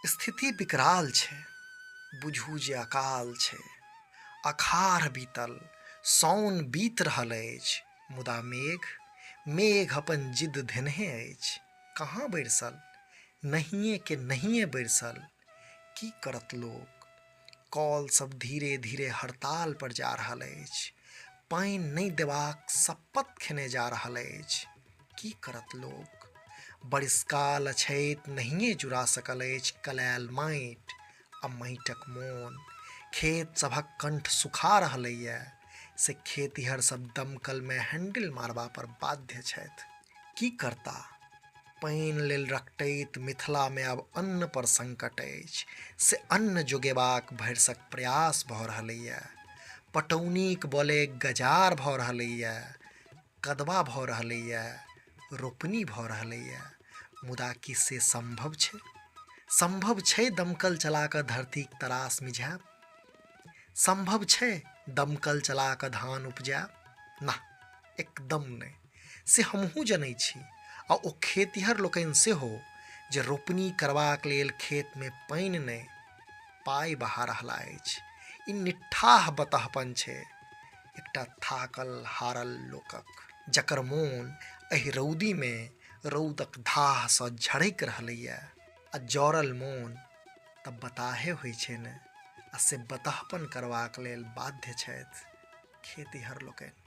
स्थिति विकराल छै, बुझू जे अकाल छै। अखाढ़ बीतल, साओन बीत रहल अछि, मुदा मेघ, मेघ अपन जिद्द धेनहे अछि। कहाँ बरिसल? नहिये के नहिये बरिसल। की करत लोक? कल सब धीरे धीरे हड़ताल पर जा रहल अछि। पानि नहि देबाक सप्पत खेने जा रहल अछि। की करत लोक? बरिसकाल अछैत नहिये जुड़ा सकल अछि कलायल माटि आ माटिक मोन। खेत सभक कंठ सुखा रहलैए से खेतिहर सब दमकल मे हैंडल मारबा पर बाध्य छथि। की करता? पानि लेल रकटैत मिथिला मे आब अन्न पर संकट अछि से अन्न जोगेबाक भरिसक प्रयास भऽ रहलैए। पटौनीक बले गजार भऽ रहलैए, कदबा भऽ रहलैए, रोपनी भऽ रहलैए। मुदा की से संभव छै? संभव छै दमकल चला कऽ धरतीक तरास मिझायब? संभव छै दमकल चला कऽ धान उपजायब? ना, एकदम नहि। से हमहूँ जनै छी आ ओ खेतिहर लोकनि सेहो जे रोपनी करबाक लेल खेतमे पानि नहि पाइ बहा रहला अछि। ई निट्ठाह बतहपन छै एकटा थाकल हारल लोकक, जकर मोन एहि रौदीमे रौदक धाहसँ झड़कि रहलैए आ जरल मोन तऽ बताहे होइ छै ने, आ से बतहपन करबाक लेल बाध्य छथि खेतिहर लोकनि।